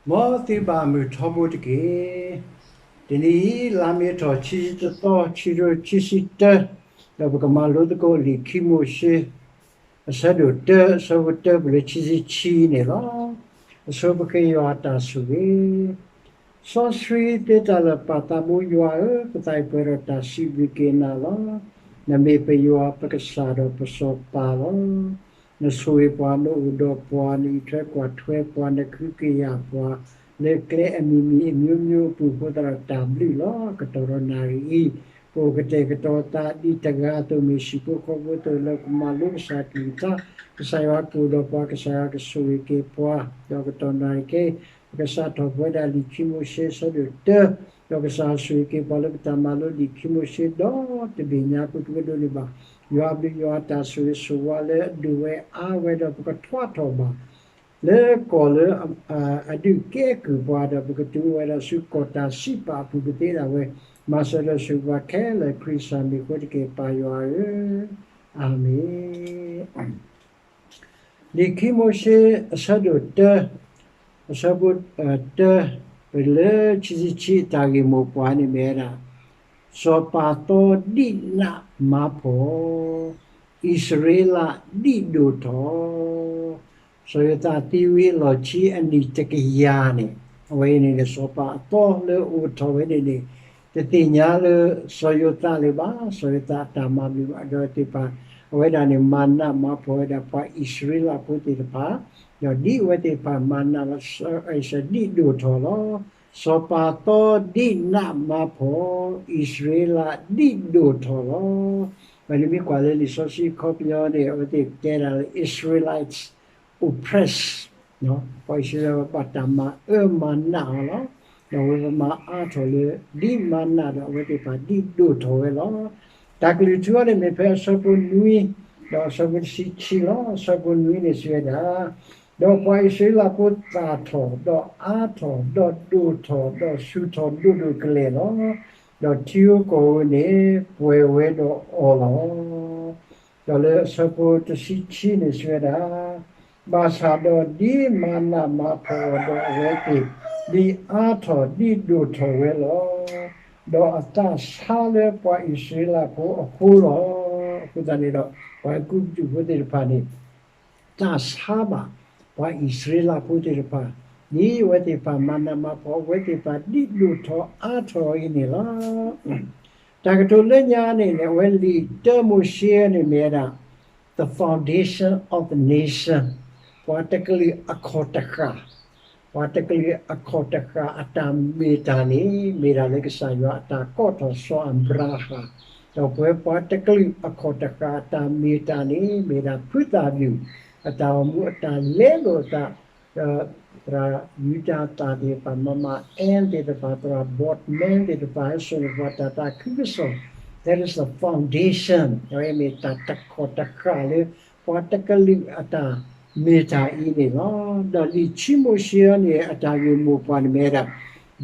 မ်သုဘၣ်မုာ်ထီဘိတက့ၢ်. တနံၤအံၤ လါမ့ၤထီၣ်ခံဆံတသီ ခံကထိခံဆံတၢ, ဒီးပကမၤလိသကိးလံာ်ခံမိၤၡ့ အဆၢဒိၣ်တၢ အဆၢဖိတၢ ပလၢခံဆံခံန့ၣ်လီၤ. အဆိပဃ့ယွၤအတၢ်ဆိၣ်ဂ့ၤ. စီဆှံသ့တၢ်လၢာ်ပၢ်သးဘိယွၤဧၢ, ပသးအံၤပှဲၤဒီးတၢ်စံးဘျုးက့ၤနၤလီၤ. နမ့ၢ်ပယွၤပကစၢ်ဒီးပစီၤပၤလီၤ. နဆိၣ်ဂ့ၤပှၤ, နအိၣ်ဒီးပှၤ, နအံးထွဲကွၢ်ထွဲပှၤ, နကဟုကယာ်ပှၤ လၢကျဲအမံၤမံၤအမျိုးမျိုးအပူၤအဃိသတးဒီးတၢ်ဘျုးလီၤ. ကတီၢ်ဒီးနၣ်ရံၣ်အံၤ ပအိၣ်ကတဲာ်ကတီၤသးဒ်တဂၤအသိး မ့ၢ်ဟံၣ်ဖိဃီဖိအသိး လၢကမၤလိကစၢ်အကလုၢ်ကထါ, ကစၢ်ယွၤကအိၣ်ဒီးပှၤ, ကစၢ်ယွၤကဆိၣ်ဂ့ၤက့ၤပှၤ, ဒီးကတီၢ်နၣ်ရံၣ်ခဲအံၤ ပကစးထီၣ်ပဝဲဒၣ်လံာ်ခံမိၤၡ့အဆၢဒိၣ်တၢ, ဒီးကစၢ်ဆိၣ်ဂ့ၤက့ၤပှၤလၢပတၢ်မၤလိလံာ်ခံမိၤၡ့ဒီတဘ့ၣ်ညါအပူၤ ပကဒိးန့ၢ်ဘၣ် ယွၤအဘျုးယွၤအတၢ်ဆိၣ်ဂ့ၤဆိၣ်ဝါလၢအဒိၣ်ဝဲအါဝဲဒီး ပကထွါထီၣ်ဘၣ် လၢကီၢ်လၢ အဒုးကဲကုၢ်ပှၤဒီး ပကတုၤအိၣ်ဝဲဒၣ်ဆူကီၢ်တၢ်စံးပာ်အပူၤ ပသ့ဒၣ်ဝဲ, မၤစၢၤဒီးဆိၣ်ဂ့ၤပှၤခဲလၢာ် ခရံာ်စၢ်မံၤအဃိတက့ၢ် ပၢ်ယွၤဧၢ, အၤမ့ၣ်. လံာ်ခံမိၤၡ့အဆၢဒိၣ်တၢ, အဆၢဖိ တၢ, ပလၢခံဆံခံ အတၢ်ဂ့ၢ်မိၢ်ပှၢ်န့ၣ်မ့ၢ်ဝဲဒၣ်, စီၤပၤသီဒံးနးမၤဖှီၣ်, အံၣ်စရ့လးဒံးဒိၣ်ထီၣ် စီၤယိၤသးသံဝံၤအလီၢ်ခံအနံၣ်တကယၤန့ၣ်, အဝဲအံၤန့ၣ်န့ၣ် စီၤပၤအသီလၢအိၣ်ထီၣ်ဝဲန့ၣ်န့ၣ်, တသ့ၣ်ညါလၢစီၤယိၤသးလၢၤဘၣ်, စီၤယိၤသးအတၢ်မၤဘျုးမၤဖှီၣ်ဒီးသ့ၣ်တဖၣ်, အဝဲဒၣ်န့ၣ် မၤနးမၤဖှီၣ်ဝဲဒၣ်ပှၤအံၣ်စရ့လးဖိသ့ၣ်တဖၣ်, ဒီးဒ်အဝဲသ့ၣ်တဖၣ်မၤနး အံၣ်စရ့လးဒံးဒိၣ်ထီၣ်လီၤ. စီၤပၤသီဒံးနးမၤဖှီၣ်, အံၣ်စရ့လးဒံးဒိၣ်ထီၣ်လီၤ. ပမ့ၢ်ကွၢ်လၢလံာ်စီဆှံခီပညီန့ၣ် အဝဲသ့ၣ်တဲဒၣ်လၢ Israelites oppress, ပှၤအံၣ်စရ့လးဘၣ်တၢ်မၤအၢမၤနးအီၤလီၤ. ဒီးအဝဲမၤအါထီၣ်လၢ ဒ်မၤနးဒီးအဝဲသ့ၣ်တဖၣ်ဒံးဒိၣ်ထီၣ်ဝဲလီၤ. တၢ်ကလုၢ်ထူအီၤန့ၣ်မ့ၢ်ဖဲအဆၢဖိနွံ ဒီးအဆၢဖိတဆံခံလီၤ. အဆၢဖိနွံန့ၣ်စံးဝဲဒၣ်, ဒီးပှၤအံၣ်စရ့လးဖိသၣ်ထီၣ်, ဒီးအါထီၣ်, ဒီးဒိၣ်ထီၣ်, ဒီးဆူၣ်ထီၣ်ဒိၣ်ဒိၣ်ကလဲာ်လီၤ. ဒီးထံဧိၤကီၢ်ဧိၤန့ၣ် ပှဲၤဝဲဒီးအီၤလီၤ. ဒီးလၢအဆၢဖိတဆံခံန့ၣ်စံးဝဲဒၣ်, ဘၣ်ဆၣ်ဒီးဒ်မၤနးမၤဖှီၣ်အီၤဒီးအဝဲသ့ၣ်, ဒ်အါထီၣ်ဒ်ဒိၣ်ထီၣ်ဝဲလီၤ. ဒီးအသးဆါလၢပှၤအံၣ်စရ့လးဖိအဃိလီၤ. အဃိသတးန့ၣ်ဒီး ပှၤအဲၤကူပတူးဖိသ့ၣ်တဖၣ်န့ၣ် သးဆါဘၣ် ပှၤအံၣ်စရ့လးဖိသ့ၣ်တဖၣ်, ဒ်အဝဲသ့ၣ်တဖၣ်မၤနးမၤဖှီၣ် အဝဲသ့ၣ်တဖၣ်ဒ်ဒိၣ်ထီၣ်အါထီၣ်အံၤန့ၣ်လီၤ. တၢ်ကတိၤလၢညါန့ၣ်န့ၣ် အဝဲလံာ်တၢမိၤၡ့န့ၣ်မ့ၢ်ဝဲဒၣ် the foundation of the nation, ပှၤတကလုာ်အခီၣ်တဃာ်, ပှၤတကလုာ်အခီၣ်တဃာ်အတၢ်မ့ၢ်တၢ်န့ၣ် မ့ၢ်ဒၣ်လၢကစၢ်ယွၤအတၢ်ကိးထီၣ်စီၤအၤဘြၤဟၣ်, ဒီးပဝဲပှၤတကလုာ်အခီၣ်တဃာ်အတၢ်မ့ၢ်တၢ်န့ၣ် မ့ၢ်ဒၣ်ဖုသၣ်ဘျုး အတၢ်အိၣ်မူအတၢ်လဲလိာ်အသး, ဒီးသရၣ်ယူဒၤသၣ်သ့ၣ်တဖၣ် မမၤအဲၣ်သ့ၣ်တဖၣ် သရၣ်ဘီးမၢၣ်သ့ၣ်တဖၣ် ဟဲစိာ်န့ၢ်ပှၤတၢ်သးခုကစီၣ်, that is the foundation, အဝဲမ့ၢ်တၢ်တခီၣ်တဃာ်လၢ ပှၤတကလုာ်အတၢ်မ့ၢ်တၢ်အံၤန့ၣ်လီၤ. ဒီးလံာ်ခံမိၤၡ့အံၤန့ၣ် အတၢ်ဂ့ၢ်မိၢ်ပှၢ်န့ၣ်မ့ၢ်ဝဲဒၣ်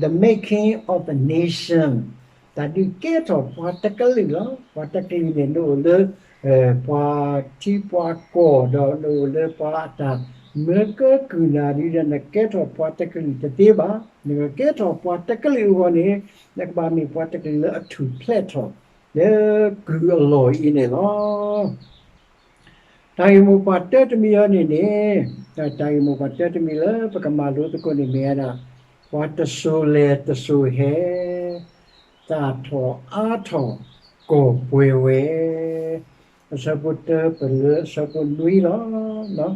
the making of a nation, တၢ်ဒုးကဲထီၣ်ပှၤတကလုာ်လီၤ. ပှၤတကလုာ်န့ၣ် နအိၣ်လၢ ပှၤထံပှၤကီၢ် ဒီးနအိၣ်လၢပှၤအတၢ်မၢကၢကုၢ်နၤဒ်ဒီး နကဲထီၣ်ပှၤတကလုာ်တသ့ဘၣ်. နကကဲထီၣ်ပှၤတကလုာ်အဂီၢ်န့ၣ် နကဘၣ်မ့ၢ်ပှၤတကလုာ်လၢအထူၣ်ဖျဲးထီၣ် လၢကုၢ်အလီၢ်အံၤန့ၣ်လီၤ. တၢ်ဂ့ၢ်မိၢ်ပှၢ်တၢတမံၤအံၤန့ၣ်န့ၣ်, တၢ်ဂ့ၢ်မိၢ်ပှၢ်တၢတမံၤလၢပကမၤလိသကိးန့ၣ်မ့ၢ်ဝဲဒၣ် ပှၤတစိၤလဲၤတစိၤဟဲ, သၣ်ထီၣ်အါထီၣ်ကီၢ်ပှဲၤဝဲ, အဆၢဖိတၢပလၢအဆၢဖိနွံလီၤ.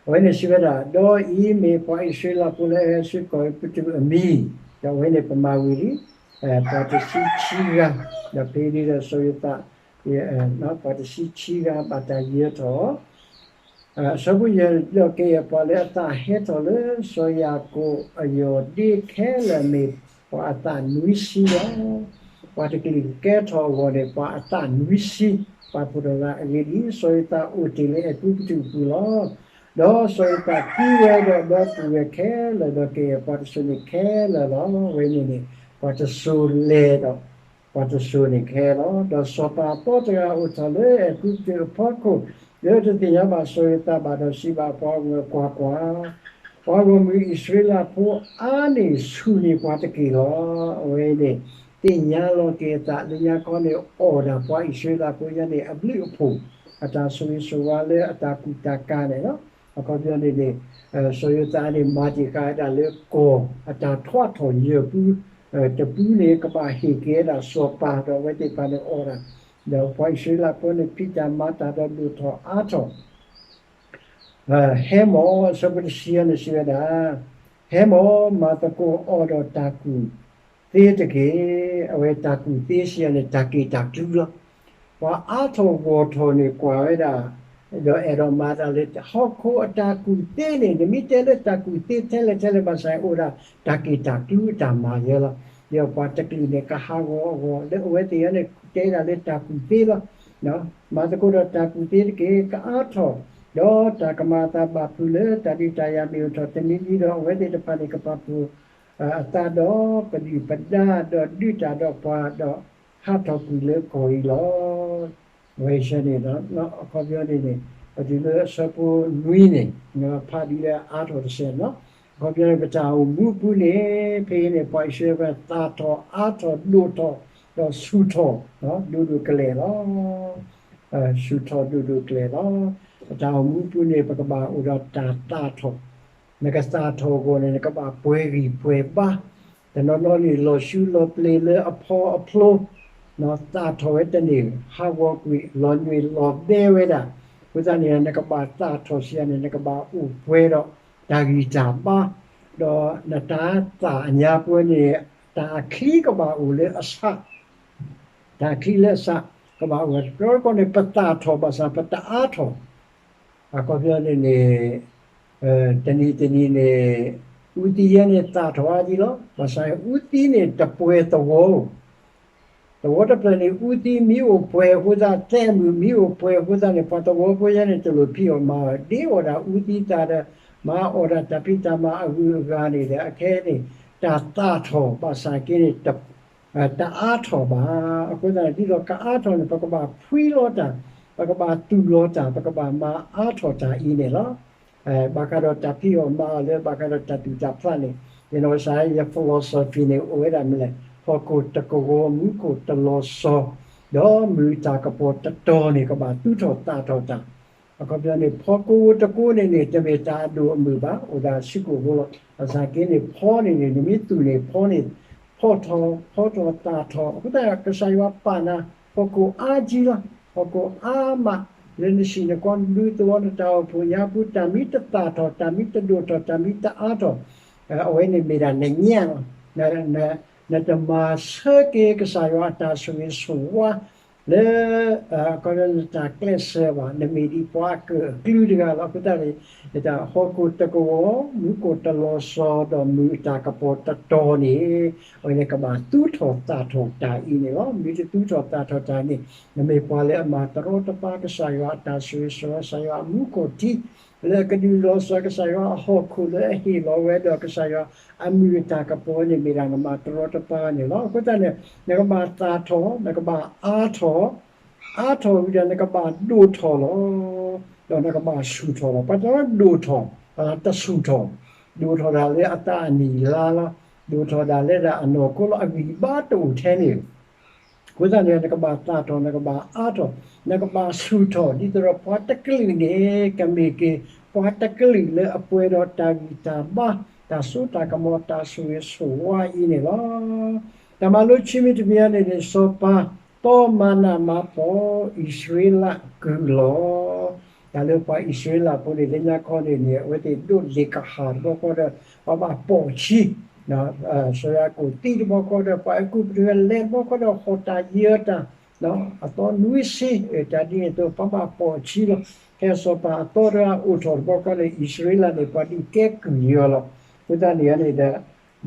အဝဲန့ၣ်စံးဝဲဒၣ်, ဒီးအံၤမ့ၢ်ပှၤအံၣ်စရ့လးဖိလၢအဟဲဆူကီၢ်အဲၤကူပတူးအမံၤ, ဒီးအဝဲန့ၣ်ပမၤဝံၤလံ, ပှၤတဆံခံဂၤ, ဒီးဖဲအံၤဒ်ဒီးစီၤယိၤသး, ပှၤတဆံခံဂၤဘၣ်တၢ်ယၢၤထီၣ် အဆၢဖိယဲၢ်, ဒီးကယဲၢ်ပှၤလၢအသးဟဲထီၣ်လၢစီၤယၤကိာ်အယီၢ်ဒ့ခဲလၢာ်မ့ၢ်ပှၤအသးနွံဆံလီၤ. ပှၤတကလုာ်ကကဲထီၣ်အဂီၢ်န့ၣ် ပှၤအသးနွံဆံ, ပာ်ဖှိၣ်ထီၣ်သးအဂ့ၢ်ဒ်အံၤ, စီၤယိၤသးအိၣ်တ့ၢ်လၢအဲၤကူပတူးအပူၤလီၤ. ဒီးစီၤယိၤသးသံဝဲဒီးဒီပုၢ်ဝဲၢ်ခဲလၢာ် ဒီးကယဲၢ်ပှၤတစိၤန့ၣ်ခဲလၢာ်လီၤ. အဝဲန့ၣ်န့ၣ် ပှၤတစိၤလဲၤဒီး ပှၤတစိၤန့ၣ်ခဲလၢာ်လီၤ. ဒီးစီၤပၤအသီတဂၤအိၣ်ထီၣ်လၢအဲၤကူပတူးအဖီခိၣ်, လၢတသ့ၣ်ညါဘၣ်စီၤယိၤသးဘၣ်ဒီးစံးဘၣ်အပှၤဂီၢ်မုၢ်, ကွၢ်ကွၢ်, ပှၤဂီၢ်မုၢ်အံၣ်စရ့လးဖိအါန့ၢ်ဆူၣ်န့ၢ်ပှၤတက့ၢ်လီၤ. အဝဲအံၤန့ၣ် သ့ၣ်ညါလီၤက့ၤအသးလၢညါခီန့ၣ် အီၣ်ဒၣ်ပှၤအံၣ်စရ့လးဖိညါန့ၣ် အဘျုးအဖှိၣ် အတၢ်ဆိၣ်ဂ့ၤဆိၣ်ဝါလၢအတၢ်ကူၣ်တၢ်ကၤန့ၣ်လီၤ. အခီပညီန့ၣ်န့ၣ် စီၤယိၤသးန့ၣ် မၤတ့ၢ်ဃာ်ဝဲဒၣ်လၢကီၢ်အတၢ်ထွးထီၣ်ယဲၢ်ပူ, တပူန့ၣ် ကဘၣ်ဟ့ၣ်က့ၤဝဲဒၣ်စီၤပၤဒီးအဝဲသ့ၣ်တဖၣ်န့ၣ်အီၣ်ဒၣ်, ဒီးပှၤအံၣ်စရ့လးဖိန့ၣ် ဖံးတၢ်မၤတၢ်ဒီးဒိၣ်ထီၣ်အါထီၣ် ဟဲမီၣ် အဆၢဖိတဆံန့ၣ်စံးဝဲဒၣ်, ဟဲမီၣ် မၤသကိးအီၤဒီးတၢ်ကူၣ်သ့တက့ၢ်. အဝဲတၢ်ကူၣ်သ့စံးယၤန့ၣ် တၢ်က့ၢ်တၢ်ကျူလီၤ. ပှၤအါထီၣ်ဂီၢ်ထီၣ်န့ၣ်ကွၢ်ဝဲဒၣ် ဒီးအဲၣ်ဒိးမၤတၢ်လၢဟီၣ်ခိၣ်အတၢ်ကူၣ်သ့န့ၣ် နမ့ၢ်တဲလၢတၢ်ကူၣ်သ့ထဲလဲၣ်ထဲလဲၣ်ဘၣ်ဆၣ် အိၣ်ဒၣ်တၢ်က့ၢ်တၢ်ကျူအတၢ်မၤယဲလီၤ. ဒီးပှၤတကလုာ်န့ၣ် ကဟးဂီၤအဂီၢ်လၢအဝဲသ့ၣ်အံၤန့ၣ် တဲဒၣ်လၢတၢ်ကူၣ်သ့လီၤ. မၤသကိးဒီးတၢ်ကူၣ်သ့တက့ၢ်, ကအါထီၣ်, ဒီးတၢ်ကမၤအသးဘၣ်ဖုးလၢတၢ်ဒုးတၢ်ယၤမ့ၢ်အိၣ်ထီၣ်တမံၤမံၤဒီး အဝဲသ့ၣ်တဖၣ်န့ၣ် ကပာ်ဖှိၣ်အသးဒီးပဒုၣ်ပဒါ ဒီးဒုးတၢ်ဒီးပှၤ ဒီးဟးထီၣ်ကွံာ်လၢကီၢ်အံၤလီၤ. ဝဲဆၢန့ၣ်ဒီး အခီပညီန့ၣ်န့ၣ် ပတုၤလၢအဆၢဖိနွံန့ၣ် ဖးဒ်လၢအါထီၣ်တစဲးနီၤ, အခီပညီန့ၣ် ပတၢ်အိၣ်မူအပူၤန့ၣ် ဖဲအံၤန့ၣ် ပှၤအံၣ်စရ့လးဖိသၣ်ထီၣ်အါထီၣ်ဒိၣ်ထီၣ် ဒီးဆူၣ်ထီၣ် ဒိၣ်ဒိၣ်ကလဲာ်လီၤ. ဆူၣ်ထီၣ်ဒိၣ်ဒိၣ်ကလဲာ်လီၤ. ပတၢ်အိၣ်မူအပူၤန့ၣ် ပကဘၣ်အိၣ်ဒီးတၢ်သၣ်ထီၣ်, နကသၣ်ထီၣ်အဂီၢ်န့ၣ် နကဘၣ်ပှဲၤဂံၢ်ပှဲၤဘါ, တနီၤနီၤန့ၣ် လီၤဆူလီၤပျ့ၤလၢအဖီအဖျိ သၣ်ထီၣ်ဝဲတန့ၢ် ဟးဂီၤကွံာ် လီၤညွံးလီၤဘဲဝဲဒၣ်, အဃိသတးန့ၣ် နကဘၣ်သၣ်ထီၣ်စံးယၤန့ၣ် နကဘၣ်အိၣ်ပှဲၤဒီးတၢ်ဂံၢ်တၢ်ဘါ, ဒီးနတၢ်သၣ်အညါပှဲၤန့ၣ် တၢ်အချံကဘၣ်အိၣ်လၢအဆၣ် တၢ်ချံလၢအဆၣ် ကဘၣ်အိၣ်ဝဲတဘျီတခီၣ်န့ၣ် ပသၣ်ထီၣ်ဘၣ်ဆၣ် ပတအါထီၣ်, အခီပညီန့ၣ်န့ၣ် တနံၤတနံၤန့ၣ် အူသံယဲန့ၣ်သၣ်ထီၣ်အါဒံးလီၤ. ဘၣ်ဆၣ်အူသံန့ၣ်တပှဲၤသဝီဧိၤ, သဝီတဖျၢၣ်န့ၣ် အူသံမ့ၢ်အိၣ်ပှဲၤအဃိသတး သဲမုၢ်မ့ၢ်အိၣ်ပှဲၤအဃိသတးန့ၣ် ပှၤသဝီဖိယဲန့ၣ် တလိၣ်ဖံးအီၣ်မၤအီၣ် ဒ့အီၣ်ဒၣ်အူသံသၣ်ဒီး မၤအီၣ်ဒၣ်တၢ်ဖံးတၢ်မၤအဂုၤအဂၤန့ၣ်ဒီး အခဲအံၤန့ၣ် တၢ်သၣ်ထီၣ်ဘၣ်ဆၣ်က့န့ၣ် တအါထီၣ်ဘၣ်. အဃိသတးန့ၣ် ဒ်သိးကအါထီၣ်န့ၣ် ပကဘၣ်ဖှံလီၤတၢ်, ပကဘၣ်သူၣ်လီၤတၢ်, ပကဘၣ်မၤအါထီၣ်တၢ်အံၤန့ၣ်လီၤ. ဘၣ်ဃးဒီးတၢ်ဖံးအီၣ်မၤအီၣ်လၢ ဘၣ်ဃးဒီးတၢ်သူၣ်တၢ်ဖျးန့ၣ် ယနီၢ်ကစၢ်ယ philosophy န့ၣ် အိၣ်ဝဲဒၣ်မနုၤလဲၣ်, ဟီၣ်ခိၣ်တကဝီၤ မူခိၣ်တလီၤစီၤ, ဒီးမုၢ်တၢ်ကပီၤတတီၤန့ၣ် ကဘၣ်သူၣ်ထီၣ်သၣ်ထီၣ်တၢ် အခီပညီန့ၣ် ဖီကိးဝူတကိးန့ၣ်န့ၣ် တမ့ၢ်တၢ်အဒိၣ်အမုၢ်ဘၣ်, အိၣ်ဒၣ်ဆံးကိာ်ဖိလီၤ. ဘၣ်ဆၣ်က့န့ၣ် ဖီန့ၣ်န့ၣ် နမ့ၢ်သူၣ်န့ၣ် ဖီန့ၣ် ဖီထီၣ် ဖီထီၣ်သၣ်ထီၣ်, အဃိသတး ကစၢ်ယွၤပာ်နၤ ဟီၣ်ခိၣ်အါကံလီၤ. ဟီၣ်ခိၣ်အါမး လၢနဟံၣ်နဃီ နဒူသဝီ နတၢ်အိၣ်ဖှိၣ်ညါပူၤ တၢ်မ့ၢ်တသၣ်ထီၣ် တၢ်မ့ၢ်တဒိၣ်ထီၣ် တၢ်မ့ၢ်တအါထီၣ် အဝဲန့ၣ်မ့ၢ်ဒၣ်နညၣ်လီၤ. နတမၤဆၢက့ၤကစၢ်ယွၤအတၢ်ဆိၣ်ဂ့ၤဆိၣ်ဝါ လၢ အခီပညီနတၢ်ကျဲးစၢးဘၣ်, နမ့ၢ်ဒ်ပှၤအကၢၣ်အကျူတဂၤလီၤ. အဃိသတးန့ၣ် ဟီၣ်ခိၣ်တကဝီၤ မူခိၣ်တလီၤစီၤ ဒီးမုၢ်အတၢ်ကပီၤတတီၤန့ၣ် အဝဲန့ၣ်ကဘၣ်သူၣ်ထီၣ်သၣ်ထီၣ်တၢ်အံၤန့ၣ်လီၤ. မ့ၢ်တသူၣ်ထီၣ်သၣ်ထီၣ်တၢ်န့ၣ် နမ့ၢ်ပှၤလၢအမၤတရီတပါကစၢ်ယွၤအတၢ်ဆိၣ်ဂ့ၤဆိၣ်ဝါ ကစၢ်ယွၤအမူခိၣ်ထံ လၢအကဒုးလီၤစၢၤကစၢ်ယွၤအဟီၣ်ခိၣ်လၢအဟ့ၣ်လီၤဝဲဒီးကစၢ်ယွၤအမုၢ်အတၢ်ကပီၤန့ၣ် မ့ၢ်ဒၣ်နမၤတရီတပါန့ၣ်လီၤ. အဃိသတးန့ၣ် နကဘၣ်သၣ်ထီၣ် နကဘၣ်အါထီၣ် အါထီၣ်ဝံၤဒီးနကဘၣ်ဒိၣ်ထီၣ်လီၤ. ဒီးနကဘၣ်ဆူၣ်ထီၣ်လီၤ. ပှၤတဒိၣ်ထီၣ် တဆူၣ်ထီၣ်, ဒိၣ်ထီၣ်ဒၣ်လၢအသးအနံၣ်လါလီၤ. ဒိၣ်ထီၣ်ဒၣ်လၢဒၣ်အနီၢ်ခိလီၤ. အဂံၢ်ဘါတအိၣ်ထဲန့ၣ် အဃိသတးန့ၣ် နကဘၣ်သၣ်ထီၣ် နကဘၣ်အါထီၣ် နကဘၣ်ဆူၣ်ထီၣ် ဒ်သိးဒီးပှၤတကလုာ်န့ၣ် ကမ့ၢ်က့ၤ ပှၤတကလုာ်လၢအပှဲၤဒီးတၢ်ဂံၢ်တၢ်ဘါ တၢ်စိတၢ်ကမီၤ တၢ်ဆိၣ်ဂ့ၤဆိၣ်ဝါအံၤန့ၣ်လီၤ. တၢ်မၤလိခံမံၤတမံၤန့ၣ်န့ၣ် စီၤပၤသီမၤနးမၤဖှီၣ် အံၣ်စရ့လးကုၢ်လီၤ. တၢ်လၢပှၤအံၣ်စရ့လးဖိန့ၣ် လၢညါခီန့ၣ်န့ၣ် အဝဲသ့ၣ်ဒိးလ့ၣ်ကဟၣ်တဘျီဃီဒီး ပှၤဘၣ်ပိာ်ဆံ စီၤယၤကိာ်သံတဘျီဃီဒီး ပှၤအဲၤကူပတူးလဲၤတဘျီဃီဒီး ဟီၣ်တၢ်ယၢၤတၢ် အသီနွံဆံ တၢ်ဒ်န့ၣ်အသိး ပှၤဘၣ်ပိာ်ဆံလီၤ. ခဲစီၤပၤအသီတဂၤအိၣ်ထီၣ်တဘျီဃီန့ၣ် အံၣ်စရ့လးန့ၣ် ပှၤဒုးကဲကုၢ်ယၢၤလီၤ. အဃိသတးန့ၣ်န့ၣ်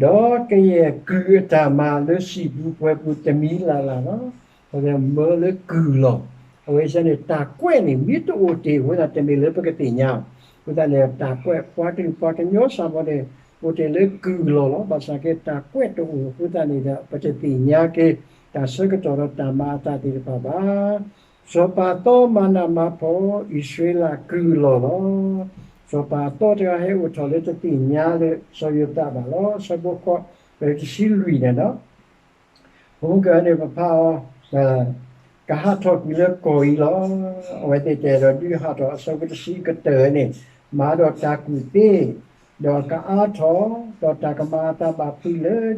ဒီး ဒီးကယဲၢ်ကုၢ်အတၢ်မၤလၢစံာ်ပူၤပှဲၤပူၤတမံၤလၢ်လၢ်လီၤ. အဝဲမၢလၢကုၢ်လီၤ. အဝဲစ့ၢ်န့ၣ် တၢ်ကွဲးန့ၣ် မ့ၢ်တအိၣ်တ့ၢ်အဃိသတး တမ့ၢ်လၢပကသ့ၣ်ညါ. အဃိသတးန့ၣ် တၢ်ကွဲးပှၤကလုာ်ပှၤကညီစ့ၢ်ကီးန့ၣ် အိၣ်တ့ၢ်လၢကုၢ်လီၤလီၤ. ဘၣ်ဆၣ်က့တၢ်ကွဲးတအိၣ်အဃိသတးန့ၣ်ဒီး ပတသ့ၣ်ညါက့ၤ တၢ်ဆၢကတီၢ်ဒီးတၢ်မၤအသးသ့ၣ်တဖၣ်ဘၣ်. စီၤပၤသီမၤနးမၤဖှီၣ် အံၣ်စရ့လးကုၢ်လီၤလီၤ. စီၤပၤအသီတဂၤဟဲအိၣ်ထီၣ်လၢတသ့ၣ်ညါလၢစီၤယိၤသးဘၣ်လီၤ. ဆၢဖိဃိး တဆံလွံၢ်န့ၣ်လီၤ. ပမ့ၢ်ကန့ၣ် ပဖးအီၤ, ကဟးထီၣ်ကွံာ်လၢကီၢ်အံၤလီၤ. အဝဲသ့ၣ်တအဲၣ်ဒိးဒုးဟးထီၣ် အဆၢဖိတဆံကတၢၢ်န့ၣ်, မၤဒီးတၢ်ကူၣ်သ့, ဒီးကအါထီၣ်, ဒီးတၢ်ကမၤအသးဘၣ်ဖုးလၢ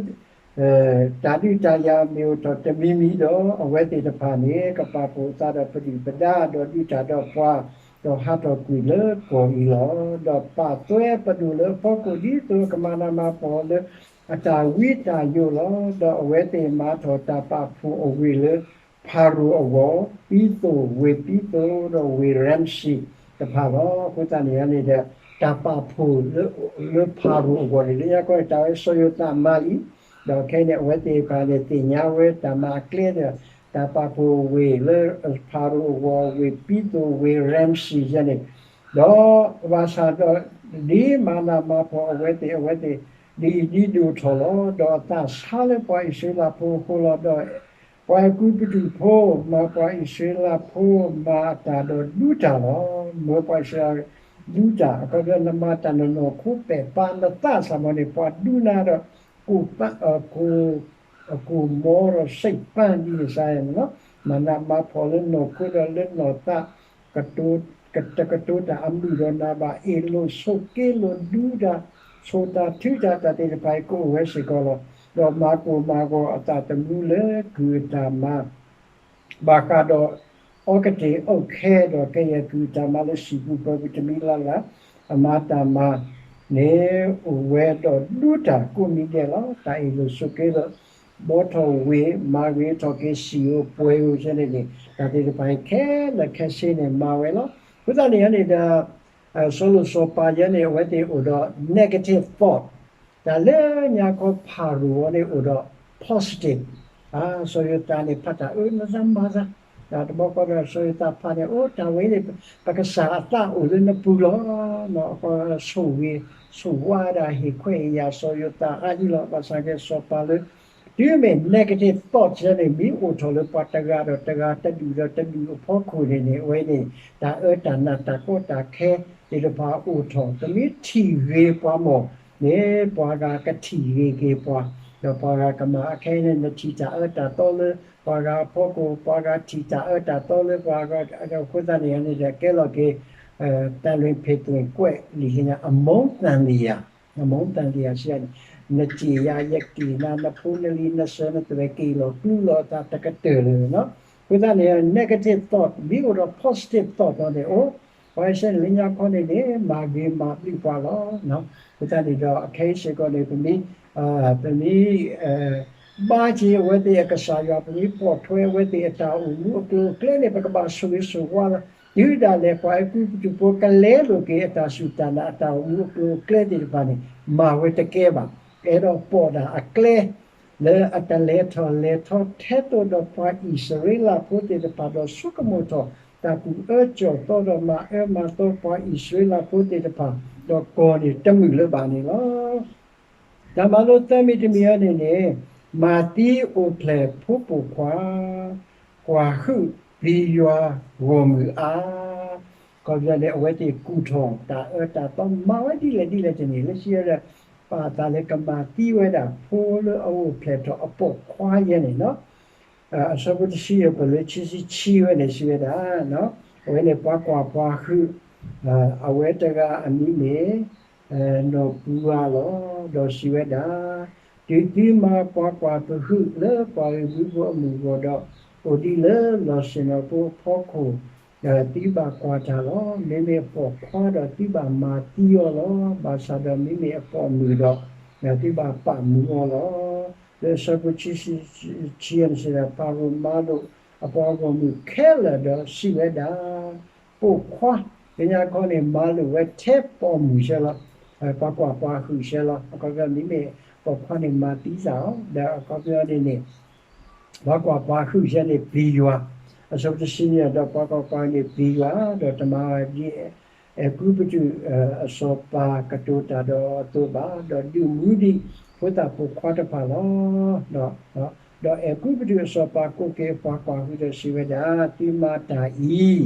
တၢ်ဒုးတၢ်ယၤမ့ၢ်အိၣ်ထီၣ်တမံၤမံၤဒီး အဝဲသ့ၣ်တဖၣ်န့ၣ် ကပာ်ဖှိၣ်အသးဒီးပဒုၣ်ပဒါ ဒီးဒုးတၢ်ဒီးပှၤ, ဒီးဟးထီၣ်ကွံာ်လၢကီၢ်အံၤလီၤ. ဒီးပာ်သွဲပဒိၣ်လၢအဖီခိၣ် ဒ်သိးကမၤနးမၤဖှီၣ်လၢအတၢ်ဝံတၢ်ယိးလီၤ. ဒီးအဝဲသ့ၣ်မၤထီၣ်တၢ်ပာ်ဖှိၣ်အဝ့ၢ်လၢဖၤရိၤအဂီၢ်, ပံသိၣ်, ဝ့ၢ်ပံသိၣ် ဒီးဝ့ၢ်ရၤမစံးတဖၣ်လီၤ. အဃိသတးန့ၣ်န့ၣ်ဒီး တၢ်ပာ်ဖှိၣ်လၢဖၤရိၤအဂီၢ်န့ၣ် လၢညါခီန့ၣ် တၢ်ဝဲစီၤယိၤသးမၤလံ, ဒီးခဲအံၤန့ၣ် အဝဲသ့ၣ်တဖၣ်န့ၣ် သ့ၣ်ညါဝဲတၢ်မၤအကျဲဒီး တၢ်ပာ်ဖှိၣ်ဝ့ၢ်လၢဖၤရိၤအဂီၢ်, ဝ့ၢ်ပံသိၣ်, ဝ့ၢ်ရၤမစံးယဲန့ၣ်, ဒီးဘၣ်ဆၣ်ဒီး ဒ်မၤနးမၤဖှီၣ်အဝဲသ့ၣ်, အဝဲသ့ၣ်ဒ်အံၤဒ်ဒိၣ်ထီၣ်လီၤ. ဒီးအသးဆါလၢပှၤအံၣ်စရ့လးဖိအဃိလီၤ. ဒီးပှၤအဲၤကူပတူးဖိ မၤပှၤအံၣ်စရ့လးဖိ မၤအတၢ်ဒီးဒူတၢ်လီၤ. မၢပှၤအံၣ်စရ့လးဒူတၢ်, အခီပညီ နမၤတၢ်နနီၢ်ခိပဲာ်ပာ်နသးစ့ၢ်မီၤန့ၣ် ပှၤဒူနၤဒီး ကိၣ်ပ ကိၣ် ကိၣ်မီဒီးစံးပၢ်ဒ်န့ၣ်စ့ၢ်န့ၣ်လီၤ. မၤနးမၤဖှီၣ်လၢနီၢ်ခိဒီးလၢနီၢ်သး, ကတိၤ, တကတိၤတၢ်အမုာ်ဒီးနၤဘၣ်, အ့ၣ်လိာ်ဆိးက့လိာ်ဒူတၢ်, ဆိၣ်တၢ်ထုတၢ်, တၢ်သ့ၣ်တဖၣ်အံၤကအိၣ်ဝဲစ့ၢ်ကီးလီၤ. ဒီးမၤကိၢ်မၤဂီၤအသးသမူလၢကုၢ်အတၢ်မၤ ဘၣ်ဃးဒီး အီကတ့ၢ်အီခဲ ဒီးကယဲၢ်ကုၢ်တၢ်မၤလၢဟံၣ်ပူၤဃီပူၤတမံၤလၢ်လၢ်, အမၤတၢ်မၤန့ၣ် အိၣ်ဝဲဒီးဒူတၢ်ကိးမံၤဒဲးလီၤ. တၢ်အ့ၣ်လိာ်ဆိးက့လိာ်, ဘှီထီၣ်ဝ့ၢ်, မၤဂ့ၤထီၣ်က့ၤဟံၣ်ဧိၤပှဲၤဧိၤန့ၣ်န့ၣ် တၢ်သ့ၣ်တဖၣ်အံၤခဲလၢာ်ခဲဆ့န့ၣ် မၤဝဲလီၤ. အဃိသတးန့ၣ်န့ၣ်ဒီး စီၤလိၤစီၤပၤယဲန့ၣ် အဝဲသ့ၣ်အိၣ်ဒီး negative thought, တၢ်လၢညါခီဖၤရိၤအံၤန့ၣ်အိၣ်ဒီး positive, စီၤယိၤသးန့ၣ် ဖးတၢ်အၢနသးမၤသး, တၢ်တဘျီဃီဒီး စီၤယိၤသးဖးန့ၣ် အိၣ်တၢ်ဝဲန့ၣ် ပကစၢ်အသးအိၣ်လၢနပူၤလီၤ. အဃိဆိၣ်ဂ့ၤဆိၣ်ဝါဒၣ်ဟ့ၣ်ခွဲးဟ့ၣ်ယာ်စီၤယိၤသးအါယံၤလီၤ. ဘၣ်ဆၣ်က့ၤစီၤပၤလၢ တုၤမ့ၢ် negative thought န့ၣ် မ့ၢ်အိၣ်ထီၣ်လၢပှၤတဂၤဒီးတဂၤ တဒူၣ်ဒီးတဒူၣ်အဖီခိၣ်န့ၣ်န့ၣ် အဝဲန့ၣ် တၢ်အၢတၢ်နးတၢ်ကီတၢ်ခဲသ့ၣ်တဖၣ်အိၣ်ထီၣ် ပမ့ၢ်ထံၣ်ဂ့ၤပှၤမီၢ်န့ၣ် ပှၤဂၤကထံၣ်ဂ့ၤက့ၤပှၤ, ဒီးပှၤဂၤကမၤအခဲအံၤန့ၣ် နထံၣ်တၢ်အၢတၢ်သီလၢ ပှၤဂၤအဖီခိၣ် ပှၤဂၤထံၣ်တၢ်အၢတၢ်သီလၢပှၤဂၤအဃိသတးန့ၣ်န့ၣ်ဒီး ကဲလီၤက့ၤ တၢ်လွံၢ်ဖ့ၣ်သွ့ၣ်ကွဲးလံာ်လၢညါ အမုန်းသံသရာ, အမုန်းသံသရာစံးန့ၣ် နစံၣ်ယၤယက့ၢ်နၤ နဖိနလံၤ နစၢၤနသွဲၣ်က့ၤလီၤကျူလီၤအသးတကတၢၢ်လၢၤနီၤ. အဃိသတးန့ၣ် negative thought မ့ၢ်အိၣ်ဒီး positive thought ဒီးန့ၣ် အိၣ် ပှၤအံၣ်စရ့လးလၢညါခီန့ၣ်န့ၣ် မၤဂ့ၤမၤဘျုးပှၤလီၤ. အဃိသတးန့ၣ်ဒီး အခဲအံၤစ့ၢ်ကီးန့ၣ် ပမ့ၢ် ပမ့ၢ် ဘါက့ၤအဝဲသ့ၣ်အကစၢ်ယွၤ ပမ့ၢ်ပိာ်ထွဲအဝဲသ့ၣ်အတၢ်အိၣ်မူအကျိၤအကျဲန့ၣ် ပကဘၣ်ဆိၣ်ဂ့ၤဆိၣ်ဝါလီၤ. တုၤဒၣ်လဲာ်ပှၤအဲၤကူပတူးဖိကလဲလိာ်က့ၤအတၢ်စူၢ်တၢ်နာ်အတၢ်အိၣ်မူအကျိၤအကျဲသ့ၣ်တဖၣ်န့ၣ် မၤဝဲတကဲဘၣ်. အဲၣ်ဒိးပိာ်ဒၣ်အကျဲ လၢအတလဲၤထီၣ်လဲၤထီထဲသိးဒီးပှၤအံၣ်စရ့လးဖိသ့ၣ်တဖၣ် ဒီးဆိကမိၣ်ထီၣ် တၢ်ကူၣ်အၢကူၣ်သီဒီးမၤအၢမၤသီပှၤအံၣ်စရ့လးဖိသ့ၣ်တဖၣ် ဒီးကီၢ်န့ၣ်တမုာ်လၢၤဘၣ်န့ၣ်လီၤ. တၢ်မၤလိသၢမံၤတမံၤအံၤန့ၣ်န့ၣ် မၤသံအိၣ်ဖျဲၣ်ဖိပိာ်ခွါ ကွၢ်ဟုၣ်ပျံၤယွၤဂီၢ်မုၢ်အါ. ခီပညီန့ၣ် အဝဲသ့ၣ်ကူၣ်ထီၣ်တၢ်အၢတၢ်သီ မၤဝဲဒ်လဲၣ်ဒ်လဲၣ်တန့ၢ် လၢခံဒီး ပာ်အသးလၢကမၤသံဝဲဒၣ်ဖိလၢအအိၣ်ဖျဲၣ်ထီၣ်အပိာ်ခွါယဲန့ၣ်လီၤ. အဆၢဖိတဆံယဲၢ် ပလၢခံဆံခံဝဲန့ၣ် စံးဝဲဒၣ် အဝဲန့ၣ်ပှၤကွၢ်ပှၤဟုၣ် အဝဲတဂၤအမံၤမ့ၢ် နီၢ်ပူၤဧါလီၤ. ဒီးစံးဝဲဒၣ်, တုၤသုမၤပှၤကွၢ်ပဟုၣ်လၢပှၤဂ့ၢ်ဘျုးဖိအမုၢ်အဂီၢ်ဒီး, အိၣ်ဒ်လၢလီၢ်ဆ့ၣ်နီၤဖိအဖီခိၣ်, သုဘၣ်ကွၢ်တၢ်လီၤ. မ့မ့ၢ်အပိာ်ခွါဒီးသုဘၣ်မၤသံအီၤလီၤ. ဘၣ်ဆၣ်ဒီးမ့မ့ၢ်အပိာ်မုၣ်ဒီး, သုဘၣ်ပာ်မုာ်အီၤလီၤ. လၢဆၢဖိခံဆံခံန့ၣ်စံးဒၣ် ဖၤရိၤမၤလိာ်အပှၤဂီၢ်မုၢ်ခဲလၢာ်ဒီးစံးဝဲဒၣ် ပိာ်ခွါ လၢညါခီန့ၣ် မၤလိာ်ဝဲထဲပိာ်မုၣ်စဲလီၤ. ပှၤကွၢ်ပှၤဟုၣ်စဲလီၤ. အခီပညီမ့မ့ၢ်ပိာ်ခွါန့ၣ်မၤသံစ့ၢ်အီၤ, ဒီးအခီပညီန့ၣ်န့ၣ် ပှၤကွၢ်ပှၤဟုၣ်စဲန့ၣ်ပျံၤယွၤ. အဆၢဖိတဆံန့ၣ်ဒီး ပှၤကွၢ်ပှၤန့ၣ်ပျံၤယွၤ, ဒီးတမၤဒ် အဲၤကူပတူးအစီၤပၤကတိၤတၢ်ဒီးအသိးဘၣ်, ဒီးဒုးမူဒံးဖိသၣ်ပိာ်ခွါတဖၣ်လီၤ. ဒီးအဲၤကူပတူးအစီၤပၤကိးက့ၤအပှၤကွၢ်ဟုၣ်ဒီးစံးဝဲဒၣ်, သုမၤတၢ်အံၤ, ဒီး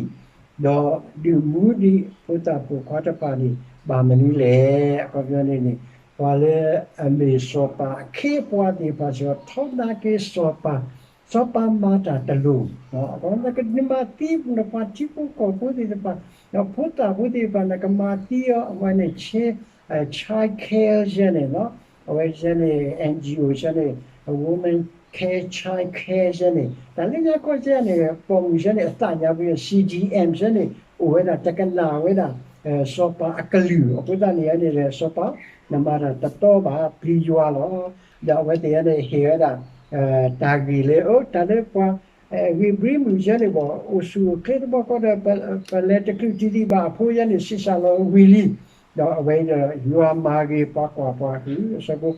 ဒုးမူဒံးဖိသၣ်ပိာ်ခွါတဖၣ်န့ၣ် ဘၣ်မနုၤလဲၣ် အခီပညီန့ၣ်န့ၣ် ပှၤလၢအမ့ၢ်စီၤပၤအခ့အပှၤသ့ၣ်တဖၣ်စ့ၢ်ကီး ထီဒါက့ၤစီၤပၤ, စီၤပၤမၤတၢ်တလိၤ, နမၤသံနပှၤထံဖိကီၢ်ဖိသ့ၣ်တဖၣ်, ဒီးဖိသၣ်ဖိသ့ၣ်တဖၣ် နကမၤသံအီၤ အဝဲန့ၣ် child care ယဲန့ၣ်လီၤ. အဝဲယဲန့ၣ် NGO ယဲန့ၣ် Women Care, Child Care ယဲန့ၣ် တၢ်လၢညါခီယဲန့ၣ် ပိာ်မုၣ်ယဲန့ၣ် အသးညါပူၤ CDM ယဲန့ၣ် အိၣ်ဝဲဒၣ် တကနၣ်ဝဲဒၣ် စီၤပၤအကလုၢ် အဃိသတးန့ၣ်န့ၣ် စီၤပၤ နမၤတၢ်တတီဘၣ် ပျံၤယွၤလီၤ. ဒီးအဝဲသ့ၣ်န့ၣ် ဟ့ၣ်ဝဲဒၣ် တၢ်ဂ့ၢ်လၢ အိၣ်တၢ်လၢပှၤ ဂ့ၢ်ဘြံမုၣ်ယဲန့ၣ်ဘၣ် အိၣ်ဆူၣ်အိၣ်ချ့တဘျီဃီဒီး ပလဲၤတချုးတံၢ်ဒံးဘၣ်အဖိယဲန့ၣ် ဆံးစၢ်လီၤဝံၤလံ. ဒီးအဝဲဒီး ယွၤမၤဂ့ၤပှၤကွၢ်ပှၤဟုၣ် အဆၢဖိ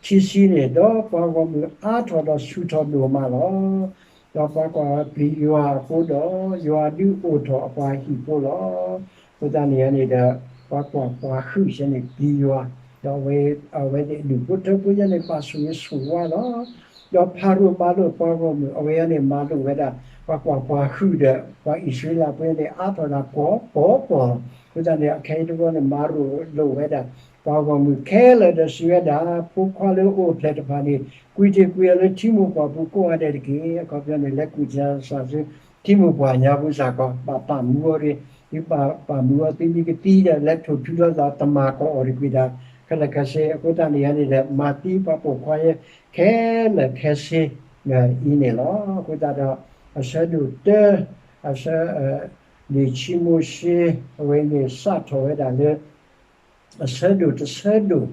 ခံဆံန့ၣ် ဒီးပှၤဂီၢ်မုၢ်အါထီၣ်ဒီးဆူၣ်ထီၣ်ဒိၣ်မးလီၤ. ဒီးပှၤကွၢ်ပျံၤယွၤအဃိဒီး ယွၤဒုးအိၣ်ထီၣ်အပှၤဟံၣ်ဖိလီၤ. အဃိသတးန့ၣ်န့ၣ်ဒီး ပှၤကွၢ်ပှၤဟုၣ်ယဲန့ၣ်ပျံၤယွၤ, ဒီးအဝဲ အဝဲသ့ၣ်အဒူၣ်ဖိထၢဖိယဲန့ၣ် ဘၣ်ဆိၣ်ဂ့ၤဆိၣ်ဝါလီၤ. ဒီးဖၤရိၤမၤလိာ်ပှၤဂီၢ်မုၢ် အဝဲန့ၣ်မၤလိာ်ဝဲဒၣ် ပှၤကွၢ်ပှၤဟုၣ်ဒီး ပှၤအံၣ်စရ့လးဖိန့ၣ် အါထီၣ်ဒၣ်ပှီၤပှီၤပှီၤလီၤ. အဃိသတးန့ၣ် အခဲအံၤတဘျီန့ၣ် မၤလိာ်ဝဲဒၣ် ပှၤဂီၢ်မုၢ်ခဲလၢာ်ဒီးစံးဝဲဒၣ် ဖိခွါလၢအိၣ်ဖျဲၣ်တဖၣ်န့ၣ် ကွံာ်တ့ၢ်ကွံာ်အီၤလၢထံမိၢ်ပှၢ်ပူၤကိးဂၤဒဲးတက့ၢ်. အခီပညီန့ၣ် လဲၤကွံာ်တ့ၢ်စ့ၢ်ဆူ ထံမိၢ်ပှၢ်ညါပူၤစ့ၢ်ကီး ဘၣ်ပာ်မူအီၤတဂ့ၤ. သုဘၣ်ပာ်မူအီၤသုမံၤကသံဒီး လဲၤထိၣ်ဖျူလီၤသးတမၤကီးအီၤတကွံာ်ဒၣ် ခဲလၢာ်ခဲဆ့. အဃိသတးန့ၣ်န့ၣ်ဒီး မၤသံပှၤပိာ်ခွါယဲ ခဲလၢာ်ခဲဆ့ အံၤန့ၣ်လီၤ. အဃိသတးဒီး အဆၢဒိၣ်တၢ အဆၢ လံာ်ခံမိၤၡ့ အဝဲန့ၣ်စးထီၣ်ဝဲဒၣ်လၢ အဆၢဒိၣ်တဆၢဒိၣ်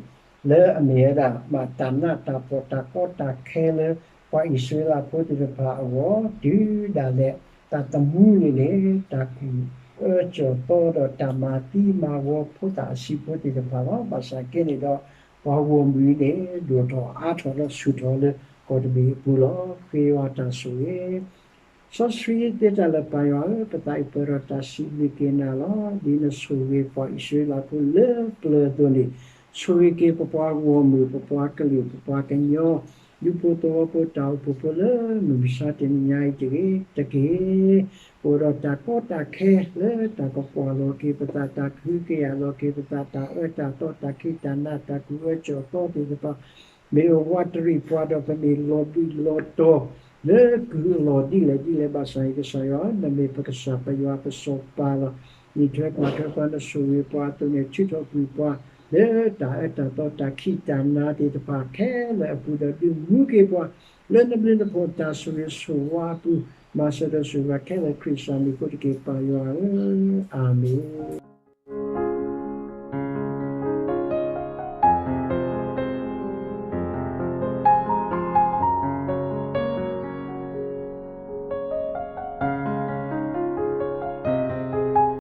လၢအမ့ၢ်ဝဲဒၣ် ဘၣ်တၢ်နးတၢ်ဖှီၣ်တၢ်ကီတၢ်ခဲလၢ ပှၤအံၣ်စရ့လးဖိသ့ၣ်တဖၣ်အဂီၢ် တုၤဒၣ်လဲာ် တၢ်သမူန့ၣ်န့ၣ် တၢ်ကူၣ်အၢကူၣ်သီဒီးတၢ်မၤသံမၤဝီဖိသၣ်အဆံးဖိသ့ၣ်တဖၣ်လီၤ. ဘၣ်ဆၣ်က့န့ၣ်ဒီး ပှၤဂီၢ်မုၢ်န့ၣ် ဒိၣ်ထီၣ်အါထီၣ်လၢဆူၣ်ထီၣ်လၢကီၢ်တဘ့ၣ်အပူၤလီၤ. ဃ့ယွၤတၢ်ဆိၣ်ဂ့ၤ စီဆှံသ့တၢ်လၢပၢ်ယွၤဧၢ, ပသးအံၤပၢၢ်ဒီးတၢ်စံးဘျုးက့ၤနၤလီၤ. ဒ်နဆိၣ်ဂ့ၤပှၤအံၣ်စရ့လးဖိလၢပျၢၤအသိးန့ၣ်, ဆိၣ်ဂ့ၤက့ၤပပှၤဂီၢ်မုၢ်, ပပှၤကလုာ်, ပပှၤကညီ, ဒူဖိသဝီဖိ, တၢ်အိၣ်ဖှိၣ်ဖိလၢမုၢ်မဆါတနံၤညါအံၤတဂ့ၤတက့ၢ်. ပအိၣ်ဒီးတၢ်ကီတၢ်ခဲလၢတၢ်ကကွၢ်လီၤက့ၤပသး, တၢ်ကဟုကယာ်လီၤက့ၤပသး, တၢ်အၢတၢ်သီ, တၢ်ခံးတၢ်နၤ, တၢ်ကူၣ်အၢကူၣ်သီသ့ၣ်တဖၣ် မ့ၢ်အိၣ်ဝးတရံးပှၤဒီး ပမ့ၢ်လီၤဘှံးလီၤတီၤ လၢကုၢ်အလီၢ်ဒ်လဲၣ်ဒ်လဲၣ်ဘၣ်ဆၣ်အံၤ ကစၢ်ယွၤ နမ့ၢ်ပကစၢ်ပယွၤပစီၤပၤလီၤ. နံးထွဲကွၢ်ထွဲပှၤ နဆိၣ်ဂ့ၤပှၤအသိးန့ၣ် ထုးထီၣ်ကွံာ်ပှၤ လၢတၢ်အၢတၢ်သီ တၢ်ခံးတၢ်နၤသ့ၣ်တဖၣ်ခဲလၢာ်အပူၤဒီး ဒုးမူက့ၤပှၤ လၢနဘျုးနဖှိၣ်တၢ်ဆိၣ်ဂ့ၤဆိၣ်ဝါအပူၤ, မၤစၢၤဒီးဆိၣ်ဂ့ၤခဲလၢာ် ခရံာ်ကစၢ်မံၤအဃိတက့ၢ် ပၢ်ယွၤဧၢ, အၤမ့ၣ်.